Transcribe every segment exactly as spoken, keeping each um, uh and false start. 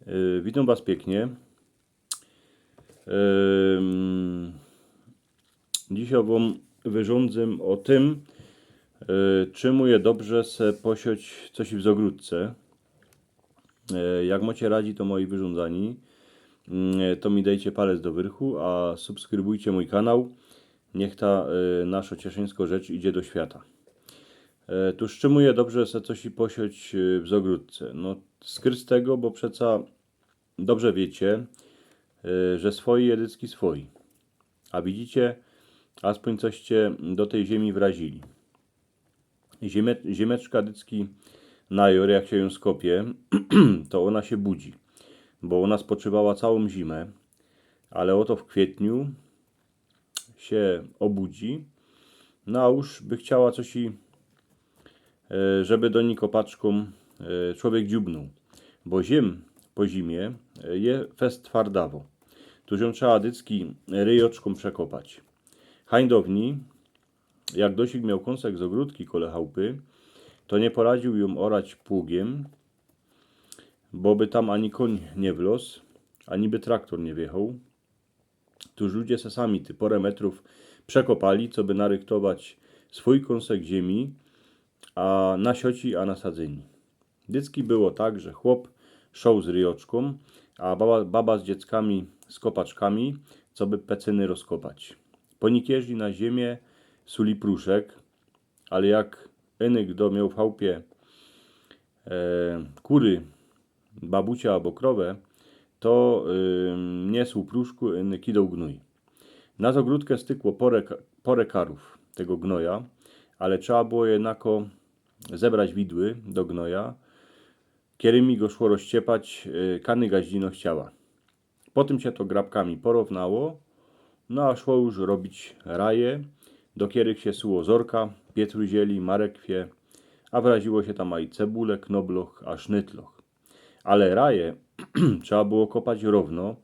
Yy, witōm was piyknie. Ym, dzisiej wōm wyrządzym ô tym, yy, czymu je dobrze se posioć coś w zogrōdce. Yy, jak mocie radzi to moje wyrządzanie, yy, to mi dejcie palec do wyrchu, a subskrybujcie mōj kanał. Niych ta, yy, naszo cieszyńsko rzecz idzie do świata. Yy, tōż czymu je dobrze se coś i posioć, yy, w zogrōdce? No, skryz tego, bo przeca dobrze wiycie, yy, że swoi je dycki swoi. A widzicie, aspōń coście do tyj ziymi wrazili. Ziymie-, ziymeczka dycki na jŏr, jak sie jōm skopie, to ôna sie budzi, bo ôna spoczywała cołkym ziyma, ale ôto w kwietniu sie ôbudzi, no a już by chciała coś i, e, żeby do nij kopaczkōm, e, człowiek dziubnōł, bo ziym po ziymi, e, je fest twardawo. Tōż jōm trzeba dycki ryjŏczkōm przekopać. Hańdowni, jak dosik mioł kōnsek zogrōdki kole chałpy, to niy poradziōł jōm ôrać pługiym, bo by tam ani kōń niy wlŏz, ani by traktor niy wjechŏł. Tōż ludzie se sami ty pŏrã metrōw przekopali, coby narychtować swōj kōnsek ziymi, a na sioci, a na sadzyni. Dycki było tak, że chłop szoł z ryjŏczkōm, a baba, baba z dzieckami z kopaczkami, coby pecyny rozkopać. Po niykiyrzi na ziymi suli pruszek, ale jak inyk do mioł w chałpie, e, kury, babucie abo krowę, to, y, niy sōł pruszku, inyk kidoł gnōj. Na zogrōdkã stykło pŏrã ka-, pŏrã karōw tego gnoja, ale trzeba było jednako zebrać widły do gnoja, kerymi go szło rozciepać, y, kany gaździno chciała. Potym sie to grabkami porōwnało, no a szło już robić raje, do kerych sie suło zorka, pietruzieli, marekwie, a wraziło sie tam aj cebule, knobloch a sznytloch. Ale raje trzeba było kopać rōwno,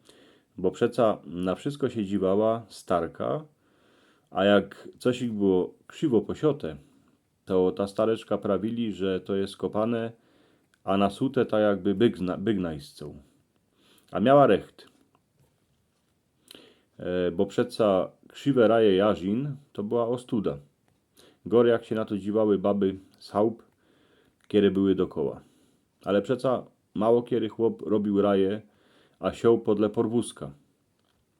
bo przeca na wszystko sie dziwała starka, a jak coś ich było krzywo posiote, to ta stareczka prawili, że to je skopane, a nasute tak jakby byk zna-, byk najscoł. A miała recht. E, bo przeca krzywe raje jarzin to była ôstuda. Gor jak sie na to dziwały baby z chałp, kere były dokoła. Ale przeca mało kery chłop robił raje, a sioł podle porwuska.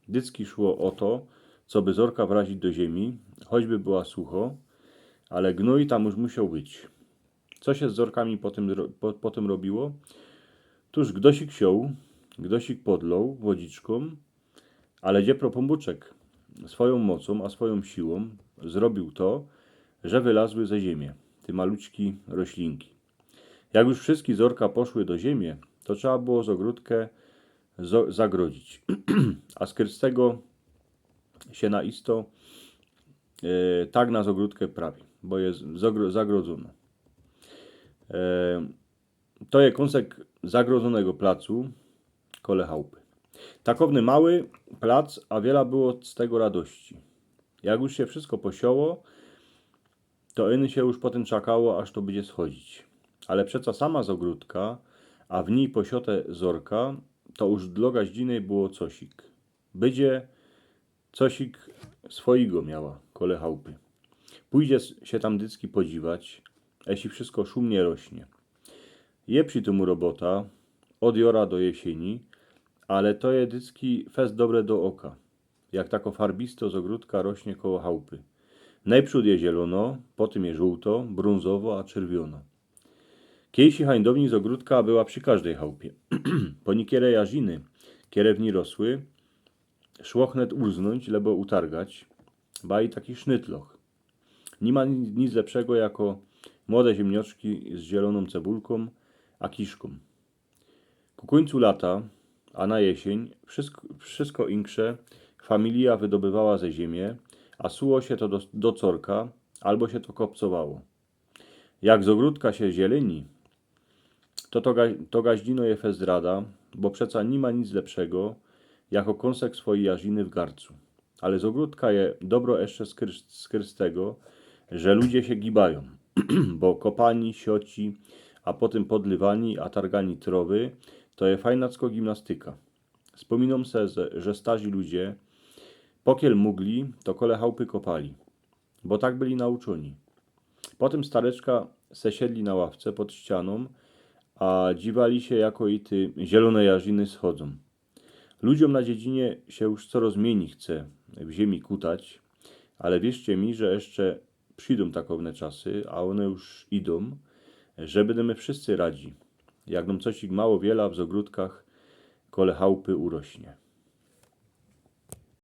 Dycki szło ô to, coby zorka wrazić do ziymi, choćby była sucho, ale gnōj tam już musioł być. Co sie z zorkami potym ro-, po-, potym robiło? Tōż gdosik sioł, gdosik podloł wodziczkōm, ale dziepro Pōnbōczek swojōm mocōm a swojōm siłōm zrobił to, że wylazły ze ziymi te maluczki roślinki. Jak już wszystki zorka poszły do ziymi, to trzeba było zogrōdkã zo-, zagrodzić. A skryz tego sie na isto, e, tak na zogrōdkã prawi, bo je zagro-, zagrodzōno. E, to je kōnsek zagrodzonego placu kole chałpy. Takowny mały plac, a wiela było z tego radości. Jak już sie wszystko posioło, to iny sie już potym czakało, aż to bydzie schodzić. Ale przeca sama zogrōdka, a w nij posiote zorka, to już dlo gaździny było cosik. Bydzie cosik swojigo miała kole chałpy. Pōjdzie s-, sie tam dycki podziwać, jeśli wszystko szumnie rośnie. Je przi tymu robota, ôd jora do jesieni, ale to je dycki fest dobre do ôka. Jak tako farbisto zogrōdka rośnie koło chałpy. Nojprzōd je zielono, potym je żōłto, brōnzowo, a czerwiono. Kejsi hańdowni zogrōdka była przi kożdej chałpie. Po niykere jarziny, kere w nij rosły, szło chnet urznōńć, lebo utargać, ba i taki sznytloch. Ni ma ni-, nic lepszego jako młode ziymnioczki z zielonōm cebulkōm a kiszkōm. Ku kōńcu lata, a na jesień, wszystko, wszystko insze familija wydobywała ze ziymi, a suło sie to do, do corka, abo sie to kopcowało. Jak zogrōdka sie zieleni, to, to ga-, to gaździno je fest rada, bo przeca ni ma nic lepszego, jako kōnsek swojij jarziny w garcu. Ale zogrōdka je dobro jeszcze skryz, skryz tego, że ludzie sie gibajōm, bo kopani, sieci, a potym podlywani, a targani trowy, to je fajnacko gimnastyka. Spōminōm se, że, że starzi ludzie, pokiel mōgli, to kole chałpy kopali, bo tak byli nauczōni. Potym stareczka se siedli na ławce pod ścianōm, a dziwali sie, jako i ty zielōne jarziny schodzōm. Ludziōm na dziedzinie sie już coroz miyni chce w ziymie kutać, ale wierzcie mi, że jeszcze przidōm takowne czasy, a ône już idōm, że bydymy wszyscy radzi, jak nōm cosik mało wiela w zogrodkach kole chałpy urośnie.